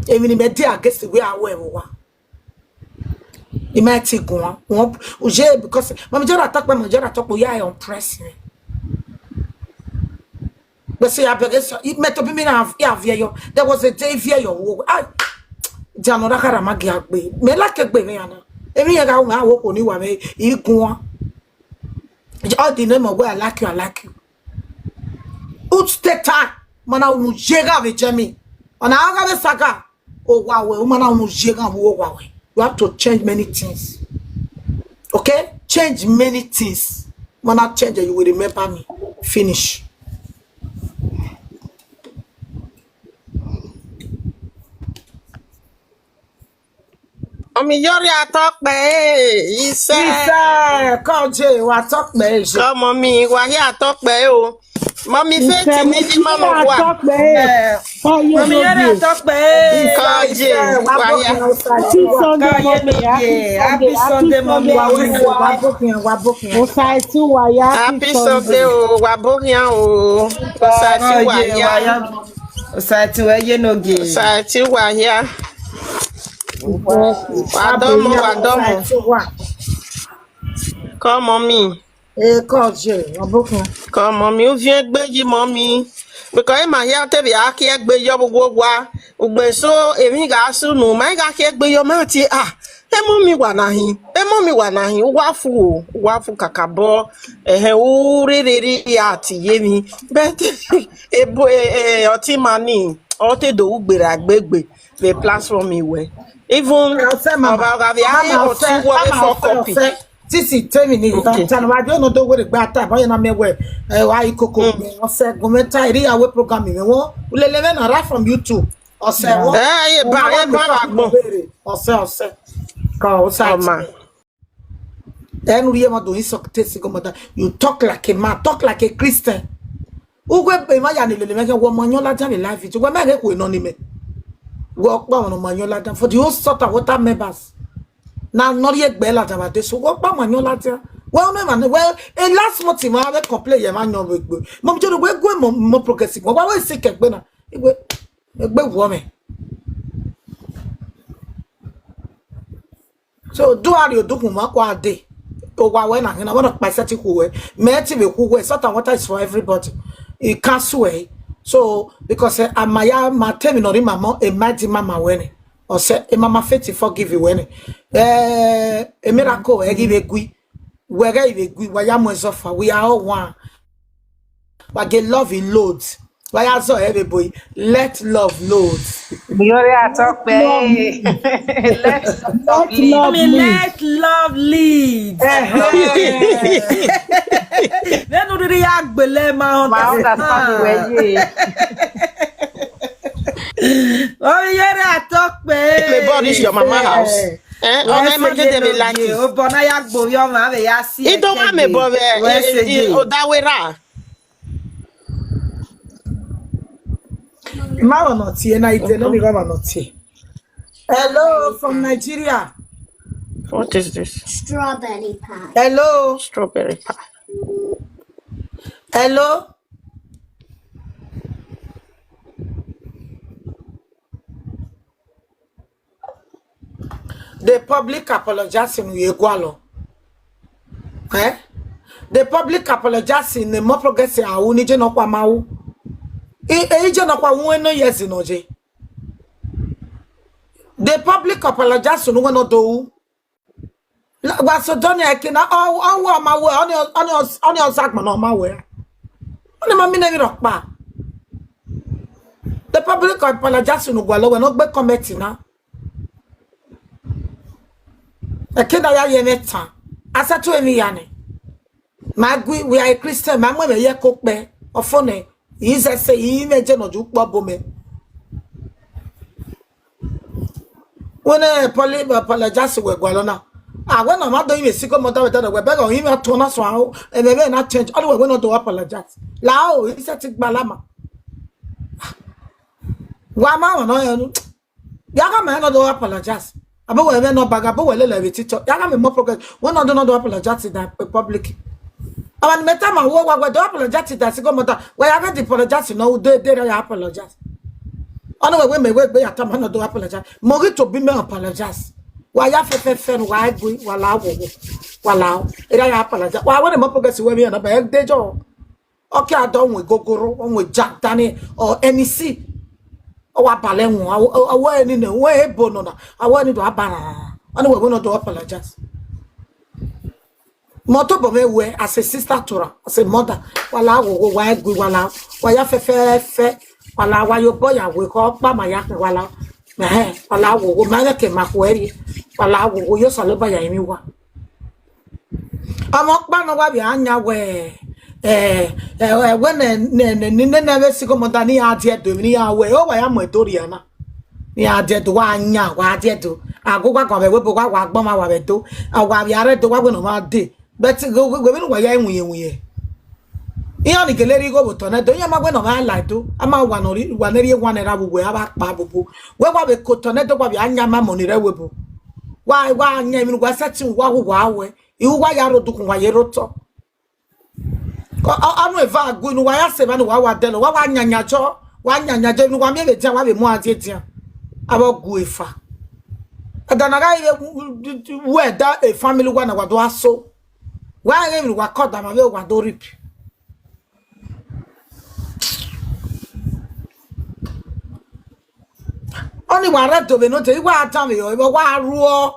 Emwi ne imẹ dia against wẹ a ru ẹvbo owa. I ma ti guan. Wọn, u ye, because ma mi je ra tọkpẹ, ma mi je ra tọkpẹ, u ya impress me. But see, I beg, so, it meant to be me now, I have here. There was a day here, yo. Ai, dia nọ ra khara ma gia gbe. Mẹ like egbe mwẹ ya na. Emwi iran gha ru mwẹ, a ru okhuo ne I wa mwẹ, I guan. All the name of where I like you, I like you. Ut stay time. Ma na unu ye gha vbe jẹ mi. Ọna a gha vbe saga. Owa wẹ, u ma na unu ye gha vbe owa wẹ. You have to change many things. Okay? Change many things. Ma na change, you will remember me. Finish. Ọmi yọrhia tọkpẹ, isẹ. Isẹ, kọ je, wa tọkpẹ je. Kọ mọmi, wa hia tọkpẹ o. Mọmi Faith, mi di mama wa. Tọkpẹ. Eh, mọmi yọrhia tọkpẹ. Kọ je, wa hia. Happy Sunday, mọmi. Happy Sunday, mọmi. Wa bokian, wa bokian. Osaiti wa ya. Happy Sunday o, wa bokian o. Osaiti wa ya. Osaiti wẹ ye nogie. Osaiti wa hia. Wa dọmọ, wa dọmọ. Kọ mọmi. Kọ je, wa bokian. Kọ mọmi, u viẹn egbe yi mọmi. Because ima hia te vbe a khiẹ egbe yọ vbe uwu owa. Ugbẹn so, emwi gha sunu, ma i gha khiẹ egbe yọ, ma tie, ah, emọ mi wa na hin, emọ mi wa na hin, u wa fu o, u wa fu kakabọ, ẹhẹn, u rherhe rri ati ye emwi. But ebo, eh, eh, ọtẹn ima ni, ọ te do ru gberra egbe vbe platform wẹ. Even ọba ọgha vbe a he ọtẹn wọ vbe four copy. Sisi, ten minutes. Okay. Tan wa dio no do were gba ta, ba ye na me we, eh, wa ikoko. Mm. Ọsẹ, gọọmenti a iri ya wẹ program me wo. Ulele me na right from YouTube. Ọsẹ wo. Eh, ye ba, ye ba wa gbọn. Ọsẹ, ọsẹ. Ka o sa. Ọma. Ẹnu rhie ma do insult tesi go mother. You talk like a man, talk like a Christian. Ughẹ emwa ya ni lele mwẹ khian, wẹ ọ ma yan ladian vbe live video, wẹ mẹ ghe khuẹ nọ ni mẹ. Wẹ ọkpa ọmwa ne ọ ma yan ladian for the whole Salt and Water members. Na nọ rhie egbe ladian vbe adesẹ, wẹ ọkpa ma yan ladian. Wẹ ọnọ emwa ne, wẹ, e last month emwa vbe complain ye emwa yan vbe egbe. Mọ mi jẹ wẹ gu mọ, mọ progressive, wẹ wa wẹ sick egbe na. Wẹ egbe wọ mwẹ. So, do a rhie odukhunmwu ma kua dee. Owa wẹ na hin na, wẹ nọ kpa sẹtin khu wẹ. Mẹ ti vbe khu wẹ, Salt and Water is for everybody. I cancel ẹ. So, because, eh, a ma ya ma te emwi ne ọ rre ima mọ, e ma di mama wẹ nẹ. Ọ sẹ, e mama Faith forgive wẹ nẹ. Eh, e miracle ẹ ghi vbe gui. Wẹ ghẹ i vbe gui, wa ya mu ẹzọ fa, we are all one. Wa gie love in loads. Wa ya zọ ẹ vbe boe, let love load. Yore atọ pẹ. Let love Let lead. Love Mommy, lead. Let love lead. Ẹhẹn. Vbene u rhirhi ya gbele ma Ma understand. Understand wẹ ye. Ọ yere atọ pẹ. Neighbor, this your mama house. Eh, ọ na ma dede vbe like it. Obọ na ya gbe ovbi ọmwa vbe ya si. I do wa mẹ ẹkẹgbe. Bọ vbe, wẹ eh, sẹ eh, ye. Odawe ra. Ma vọ nọ tie na, ite nọ mi gha ma nọ tie. Hello, from Nigeria. What is this? Strawberry pie. Hello. Strawberry pie. Hello. The public apologizing ye gualọ. Eh? The public apologizing ne mọ progress a wu ni je nọ kpa ma wu. I, e je nọ kpa wu eno yes no je. The public apologizing wẹ nọ do wu. La, wa so dọni ẹke na, ọ, ọ wa ma wẹ, ọni, ọni, ọni ọzagbọn na ma wẹ. Ọni ma mi ne vbe rhọkpa. The public apologize unu gualọ wẹ ne ọ gbe comment na. Ẹke na ya ye mwẹ tan. A sẹ tu emwi ya nẹ. Ma gui, we are a Christian, ma mu ẹmwẹ ye ẹko kpẹ. Ọfo nẹ, I zẹ sẹ, I mwẹ je nọ ju kpọ bo mẹ. Wẹ ne Paul apologize wẹ gualọ na. A wẹ na ma do yin single mother wẹ dada wẹ bẹghe ọghe mwẹ tuọn na suẹn aro, ẹmwẹ vbe na change, ọni wẹ wẹ nọ do apologize. La o, I sẹ ti gbalama. Wa ma wọn nọ yẹn nu. Ya gha mẹ nọ do apologize. Abo wẹ vbe nọ baga, abo wẹ lele vbe TikTok. Ya gha mẹ more progress. Wẹ nọ do nọ do apologize than public. Awa ni mẹ tama wẹ wa wẹ do apologize than single mother. Wẹ ya gha di apologize nọ u de de ya apologize. Ọni wẹ wẹ mẹ wẹ gbe ya tama nọ do apologize. Mọ ghi to bi mẹ apologize. Wa ya fẹ fẹ fẹ nu wa gui, wa la wo wo. Wa la o. Era ya apologize. Wa wẹ ne more progress wẹ mi na ba de jọ. Ọ kia dọ wọn egogoro, ọ wọn Jack Daniel, or N C. Ọ wa balẹ wọn, a wẹ ni nẹ, wọn ebo nọ na, a wẹ ni do a ba na. Ọni wẹ wẹ nọ do apologize. Mọ tobọ mwẹ wẹ, as a sister to her, as a mother, wa la wo wo, wa gui, wa la, wa ya fẹ fẹ fẹ, wa la, wa yo bọ ya wẹ kọ, ọkpa ma ya khin, wa la, ẹhẹn, wa la wo wo, ma ghẹ ke ma khuẹ rrie, wa la wo wo, yo Osanobua ya emwi wa. Ọmọ ọkpa nọ wa vbe a yan wẹ, eh, eh, eh, wẹ nẹ, nẹ, nẹ, ni nene vbe single mother ni a die do, emwi ni a wẹ, o wa ya mu ẹdo rhia na. Ni a die do, wa yan, wa die do. A gu wa guan vbe webo, wa, wa gbọn ma wa vbe do. A wa vbe a rre do, wa wẹ ne ọ ma de. But we, we, we, vbene uwa ya winye winye. Iran ni gele rhie igho vbe otọ nẹ do, iran ma wẹ ne ọ ma la do. A ma wa nọ rri, wa ne rhie one naira vbe uwẹ, a vba kpa bobo. Wẹ wa vbe ke otọ nẹ do, wa vbe a yan ma mọ ni rre webo. Wa, wa yan emwi ne uwa sẹtin, wa hu wa wẹ. I hu wa ya rre odukhunmwu, wa ye rre otọ. Ọ, ọ, ọnii eva gu ne uwa ya sẹ evba ne uwa wa dẹlọ, wa wa yanyan jọ, wa yanyan jọ, ne uwa miẹn vbe edian, wa vbe mu a die edian. Avbe ọgua efa. Ẹdẹ na gha re wẹ da e family uwa na wa do a so. Wa rẹn emwi ne uwa ke ọdama vbe uwa do rip. Ọnii wa rre do vbe node, I wa dan vbe ọ, wa ruọ.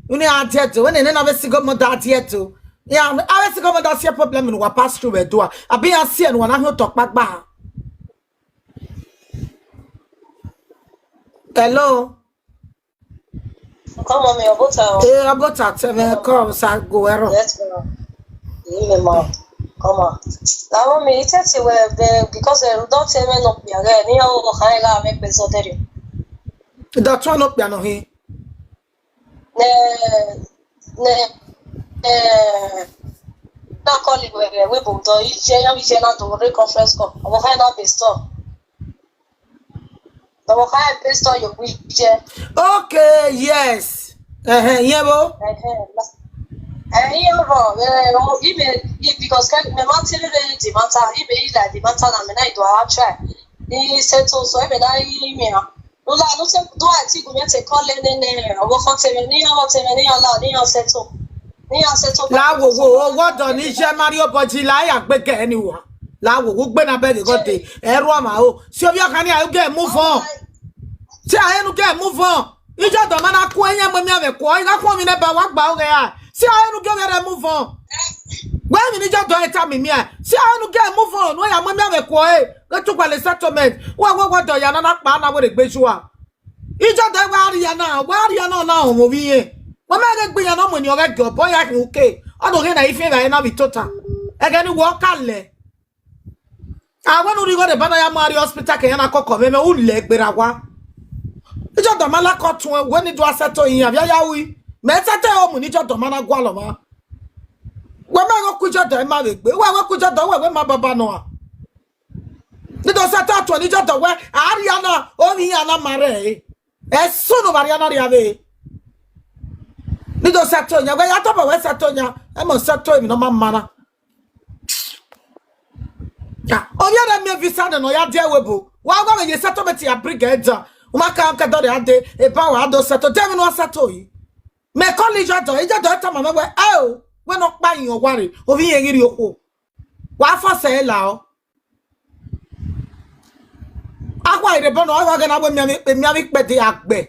Unu a die do, wẹ nene na vbe single mother a die do. Ya, avbe single mother si problem ne uwa pass through vbe do a. Abi iran si ẹre ne uwa na hin otọ kpagba. Hello. Come on, mi, Obota o. Eh, Obota, tẹ mwẹ, come, sa go ẹrọ. Yes, ma'am. Ime ma. Come on. Na, mummy, I tete wẹ, because, eh, don't tell me no, mi, again, ni o khan gha me pe so there. Dọtun nọ kpia nọ hin. Ne, ne, eh, call wẹ, wẹ bo dọ iye, ya iye na do re conference call. Ọvbokhan na be store. Ọvbokhan be store yo iye. Okay, yes. Ẹhẹn, iyẹn vbo? Ẹhẹn. Ẹhẹn, iyẹn vbo, eh, ime, because mẹ ma te rere the matter, ime i like the matter na, mẹ na i do a try. Ni settle, so ime na i miẹn. Ula, no se do a ti gu mẹ te call nene, ọvbokhan te mẹ, ne iran, te mẹ, ne iran la, ne iran settle. Ne iran settle. La wo wo, owọ dọ ni iye ma rrie obọ ji la ya gbe gẹ ni wa. La wo wo, gbe na bẹghe gode. Ẹrua ma o. Si ovbi ọkhan ni, a gẹ move on. Si a hẹ ne u gẹ move on. Iye ọdọ ma na ku ẹyẹn mu emianmwẹ kuọ, I gha khuọnmwi nẹ ba wa gba oghe ra. Si a hẹ ne u gẹ ovbi ẹre move on. Wẹ emwi ne iye ọdọ ẹre tama imian. Si a hẹ ne u gẹ move on, ne u ya mu emianmwẹ kuọ ẹre. Ghe te u gualọ settlement. Wẹ wẹ wẹ ọdọ ya na na kpa na wẹ rhe gbe zua. Iye ọdọ wẹ a rhia na, wẹ a rhia na, ọ na họn ovbi irẹn. Wẹ ma ghe gbe iran ne ọ mu eni ọghẹ gie obọ ya khin uke. Ọ do ghe na ifian evbare na vbe tota. Ẹghẹ ni wẹ ọ ka lẹ. A wẹ ne u rhie igho rre eba na ya mu a rrie hospital ke iran na kọkọ mwẹ, mwẹ u lẹ gberra wa. Iye ọdọ ma la kọ tuẹn, wẹ ni do a settle iran, vbe a ya ru. Mẹ settle home ne iye ọdọ ma na gualọ mwa. Wẹ ma ghe ku iye ọdọ ima vbe gbe, wẹ wẹ ku iye ọdọ, wẹ wẹ ma baba nọ a. Ni do settle ọtuẹn ne iye ọdọ wẹ, a rhia na, ovbi iran na ma rre ẹre. Ẹsun ne u vba rhia na rhia vbe. Ni do settle yan, wẹ ya tobọ wẹ settle yan, ẹ mọ settle emwi ne ọ ma ma na. Ah, ovbi ẹre miẹn visa nẹ ne ọ ya die ẹvbo ebo. Wa gha vbe ye settlement ya bring ẹ dan. U ma ka kẹ dọrriọ a dee, eba wa do settle, de emwi ne u a settle yi. Mẹ call iye ọdọ, iye ọdọ tama mwẹ wẹ, ẹ o, wẹ ne ọ kpa iyan ọwa rre, ovbi iran ghi rrie okhuo. Wa force ẹre la ọ. Akhuẹ rre ebo na, ọ gha ghẹ na wẹ emianmwẹ, emianmwẹ ikpẹdẹ a gbe.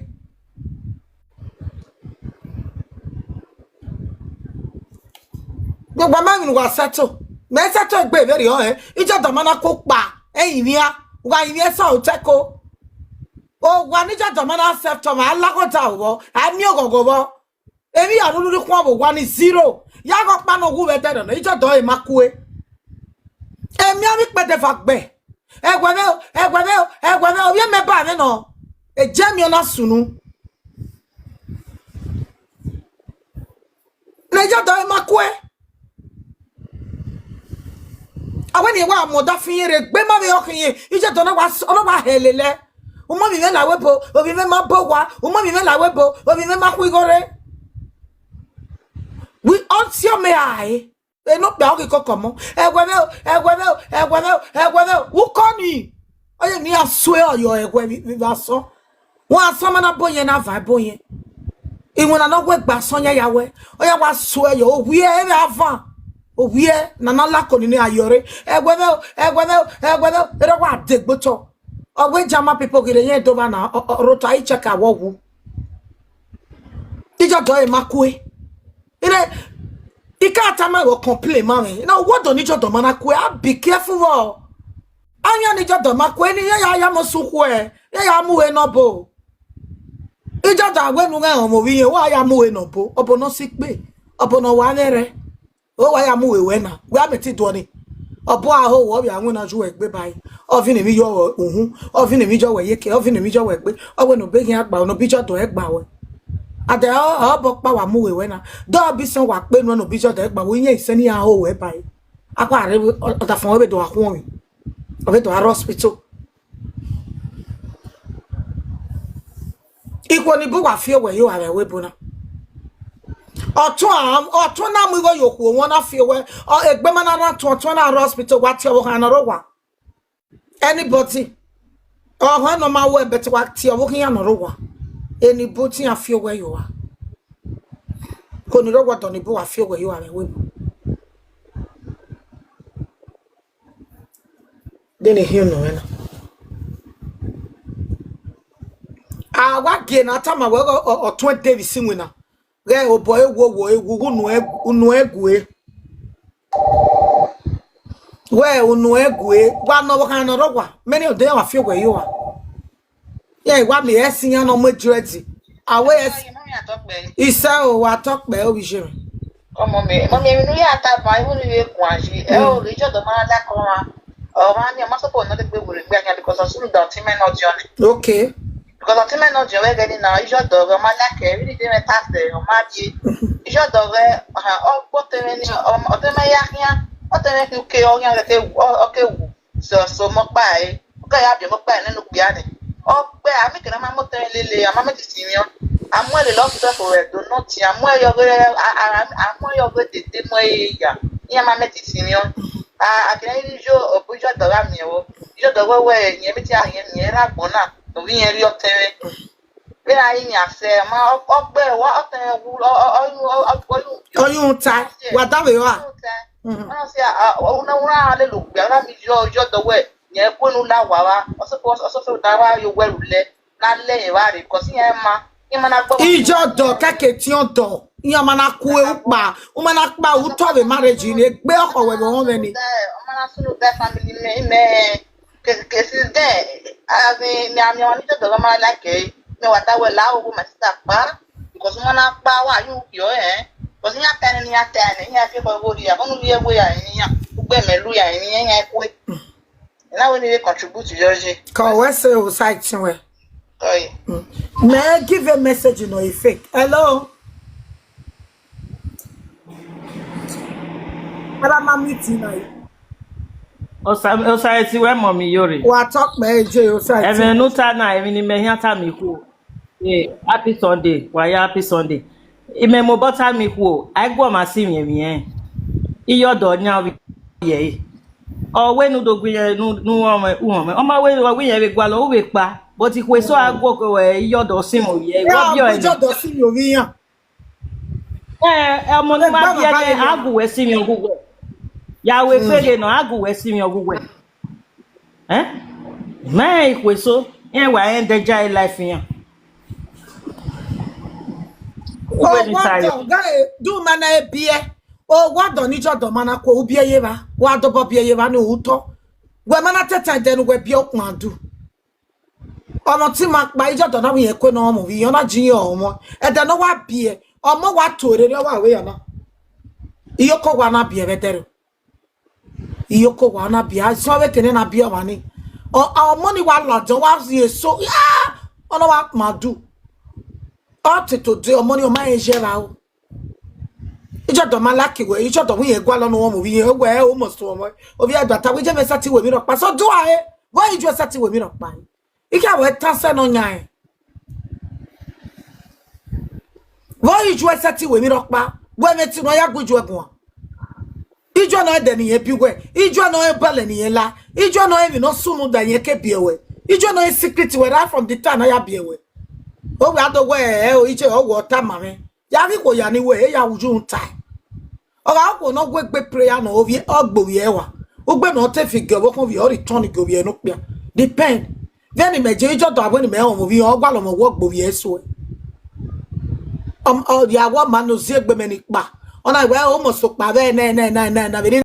Gbogbo ma emwi ne uwa settle. Mẹ settle egbe vberriọ hẹ. Iye ọdọ ma na ku kpa, ẹ rinmwian, u gha rinmwian sa otẹko. Owa ne iye ọdọ ma na settle, ma a lagha odaro vbọ, a miẹn oghọghọ vbọ. Emwi ya rhurhu rhie ikhuan vbe owa ni zero. Ya ghe ọkpa ne ọ wu vbe ẹdẹrẹ nọ, iye ọdọ ẹre ma kue. Emianmwẹ ikpẹdẹ eva gbe. Ẹwẹ vbe o, ẹwẹ vbe o, ẹwẹ vbe o, ovbi mẹ ba mwẹ nọ. Eje miẹn na sunu. Ne iye ọdọ ẹre ma kue. A wẹ ne wa mu ọdafẹn rre egbe ma vbe ọ khian, iye ọdọ na wa s-, ọ na wa hẹ lele. Umọ vbe mwẹ la wẹ ebo, ovbi mwẹ ma bo owa, umọ vbe mwẹ la wẹ ebo, ovbi mwẹ ma khu igho rre. Wi ọtiọnmwẹ rae, enọkpia ọ ghi kọkọ mọ. Ẹwẹ vbe o, ẹwẹ vbe o, ẹwẹ vbe o, ẹwẹ vbe o, ukọ ni. Ọ ye ne iran sue ọyọ ẹwẹ vbe, vbe asọn. Wọn asọn ma na bo yẹn na van ebo yẹn. Iwinna ne ọ wẹ gba asọn yan ya wẹ, ọ ya wa sue ọyọ, owiẹ ẹvbe avan, owiẹ ne a na lako ni ne a yọ rre. Ẹwẹ vbe o, ẹwẹ vbe o, ẹwẹ vbe o, erha wa degbe otọ. Ọ wẹ German people ghi rre yẹn do va na, ọ, ọ, rota i check awọ wu. Iye ọdọ ẹre ma kue. Ine, I ka tama wẹ complain ma mwẹ. Ina, word ni iye ọdọ ma na kue, a be careful vbọ. Ayan ni iye ọdọ ma kue, ni iran ya, ya mu sukhu ẹ, iran ya mu ue nọ obo. Iye ọdọ wẹ ne u ghẹ rẹn ọmọ ovbi irẹn, wa ya mu ue nọ obo, ọbo ne ọ si kpe, ọbo ne ọ wa vbe rre. O wa ya mu ue wẹ na, wẹ a mẹ te do ọnii. Ọbo a ho wẹ, ọ vbe a winna ju wẹ egbe ba ẹre. Ọ vbe ne emwi yọ wẹ uhunmwu, ọ vbe ne emwi yọ wẹ iyeke, ọ vbe ne emwi yọ wẹ egbe. Ọ wẹ ne obọ eghian gba, ne obọ iye ọdọ ẹ gba wẹ. Adẹ ọ, ọ bọ ọkpa wa mu ue wẹ na. Dọ ọbọ isẹn wa kpe nuẹn ne obọ iye ọdọ ẹ gba wẹ, iyẹn isẹn ne iran ho wẹ ba ẹre. Akhuẹ rre, ọ, ọdafẹn wẹ vbe do a khuọnmwi. Ọ vbe do a rre hospital. Ikhuo ni bu wa fi owẹ ye uwa vbe ẹvbo ebo na. Ọtuẹn a, ọtuẹn na mu igho ye okhuo wọn na fi owẹ, ọ, egbe ma na rhan tuẹn, ọtuẹn na rre hospital, wa tie ọvbokhan ne ọ rre owa. Anybody. Ọhọn ne ọ ma wẹ, but wa tie ọvbokhan iran ne ọ rre owa. Eni bu te iran fi owẹ ye uwa. Ko ni rre owa, ọdọ ni bu wa fi owẹ ye uwa vbe ẹvbo ebo. De ne I khian unu mwẹ na. A wa gie ne a tama wẹ ọ, ọ, ọtuẹn de vbe isi iwinna. Ghẹ obọ ewu, owo ewu, unu ẹ, unu ẹ gue. Wẹ unu ẹ gue, wa ne ọvbokhan ne ọ rre owa, mẹ ne ọ de wa fi owẹ ye uwa. Iran wa miẹn ẹse iran ne ọ mu dread. A wẹ ẹse. Isẹ o, wa tọ kpẹ, ovbi iye mwẹ. Ọmọ mi, ọmọ mi, emwi ne u ya ta ban, iwu ne u ye guan yi, ẹ o, iye ọdọ ma la kọ ọmwa. Ọmwa ni, ọ ma sọpọ nọ degbe werriegbe ayan, because ọ sunu da ọtẹn mẹ ne ọ diọn nẹ. Okay. Because ọtẹn mwẹ ne ọ jẹn vbe ẹghẹ nii na, iye ọdọ ọghẹ, ọ ma like ẹre, vbene I de mwẹ ta sẹ, ọ ma rrie. Iye ọdọ ọghẹ, ọ gbe ọtẹn mwẹ ni, ọtẹn mwẹ ya khian, ọtẹn mwẹ khian uke, ọ khian ke wu, ọ ke wu. So, so, ọmọ ọkpa ẹre, ọ ke ya biẹ ọmọ ọkpa ẹre nene okpia ni. Ọ gbe, a miẹn kene a ma mu ọtẹn mwẹ lele, a ma miẹn titi mwẹ. A mu ẹre lele hospital for ẹdo nọ tin, a mu ẹre yọ ghe, a, a, a mu ẹre yọ ghe dede mu ẹre ya, iran ma miẹn titi mwẹ. A, a kere iye, ọ bu iye ọdọ gha miẹn vbọ. Iye ọdọ wẹ wẹ, rẹn vbe te a rẹn miẹn rre agbọn na, ne ovbi irẹn rrie ọtẹn mwẹ. Vbene a i yan sẹ, ma, ọ, ọ gbe wa, ọtẹn mwẹ wu, ọ, ọ, ọ, ọ, ọ, ọ, ọ, Ọ yu ta, wa da vbe ra? Ọ na sẹ, a, a, una, una lele okpia, ọ na miẹn iye, iye ọdọ wẹ, rẹn ku enu la wa vba, ọ sẹ, ọ sẹ, ọ sẹ, da vba ye owẹ ru lẹ, na lẹ rẹn vba rre, because iran ma, iran ma na gbe ọmwa Iye ọdọ kẹkẹ etiẹn ọdọ, iran ma na ku ẹre ukpa, u ma na kpa utọ vbe marriage ni, egbe ọkhọ wẹ vbe ọmwẹ ni. Ọ ma na sunu da family mẹ, mẹ, ke, ke since then, as in, me, I mean, I wanted to go my like, eh, me, what I will allow my sister pa, because one up power you, you, eh, because you have ten, you have ten, you have people go there, only a way, I, yeah, who be me, Louis, I, yeah, yeah, quick. And I will need to contribute to your G. Ka wẹ sẹ o site wẹ. Sorry. May I give a message, you know, a fake. Hello? Ada ma meeting na. Osa, osa eti wẹ mọ mi yore. Wa talk me eje osa eti. Ẹmwẹ ne u ta na, emwi ne imẹ khian ta mi khuo. Eh, happy Sunday, wa ya happy Sunday. Imẹ mobọ ta mi khuo, a i guọmwa si mwẹ emwi ẹnrẹn. Iye ọdọ yan ovbi ye ẹre. Ọ wẹ ne u do gu irẹn ne u, ne u họn mwẹ, u họn mwẹ. Ọ ma wẹ, ọ wẹ irẹn vbe gualọ, u vbe kpa. But ikhuo eso a guọghọ wẹ iye ọdọ si mwẹ ovbi ẹre. Wẹ ọ biẹ ọre nẹ. Iye ọdọ si mwẹ ovbi iran. Ẹ, ọmọ ne ma biẹ nẹ, a gu wẹ si mwẹ ọghughẹ. Ya wẹ feghe nọ, a gu wẹ si mwẹ ọghughẹ. Ẹ? Mẹ ikhuo eso, iran wa rẹn danger life iran. Uwẹ ni tayo. Owa dọ, guy, do ma na biẹ. Owa dọ ni jọ dọ ma na ko u biẹ ye vba. Wa dobọ biẹ ye vba ni utọ. Wẹ ma na tẹtẹ ẹdẹ ne uwẹ biẹ ukpan du. Ọmọ te ima kpa, iye ọdọ na wẹ irẹn kue ne ọ mu ovbi iran, ọ na jin ọmọ. Ẹdẹ ne ọ wa biẹ, ọmọ wa tuẹ rere ọ wa ru iran na. Iyoko wa na biẹ vbe ẹdẹrriọ. Iyoko wa na biẹ, a zọ vbe kene na biẹ ọmwa ni. Ọ, a, ọmọ ni wa ladian, wa rhie eso, ah, ọ na wa kpan du. Ọ te to de, ọmọ ni ọ ma rẹn ye vba o. Iye ọdọ ma laki wẹ, iye ọdọ wẹ irẹn gualọ ne ọ mu ovbi iran, wẹ o must ọmọ. Ovbi ẹgbata, wẹ iye mẹ sẹtin wẹ emwi rhọkpa. So do a re, vbe iye sẹtin wẹ emwi rhọkpa. Ike avbe ẹtan sẹ ne ọ yan rẹn. Vbe ọ ghi ju ẹsẹtin wẹ emwi rhọkpa, wẹ mwẹ ẹtin ne ọ ya gu ijuẹ guan. Ijuẹ nọ ẹdẹ ne irẹn bi wẹ, ijuẹ nọ ẹbọlẹ ne irẹn la, ijuẹ nọ emwi ne ọ sunu da irẹn ke biẹ wẹ, ijuẹ nọ secret wẹ right from the time ne a ya biẹ wẹ. Ovbi a do wẹ ẹ o, ijuẹ ọ wẹ ọ tama mwẹ. Ya ghi khuo ya ni wẹ, e ya wu yu ta. Ọ gha khuo ne ọ gu egbe prayer nọ, ovbi ọ gbe ovbi ẹre wa. Ugbe ne ọ te fi gie ọvbokhan ovbi ẹre, ọ return gie ovbi ẹre ne okpia. Depend. Vbene imẹ je ijuẹ ọdọ, avbe ne imẹ họn ovbi, ọ gualọ mwẹ wẹ ọ gbe ovbi ẹre suẹ. Ọ, ọ ya wẹ ọma ne oziegbe mẹ ni kpa. Ọ na wẹ o must kpa vbe nẹ, nẹ, nẹ, nẹ, nẹ, vbene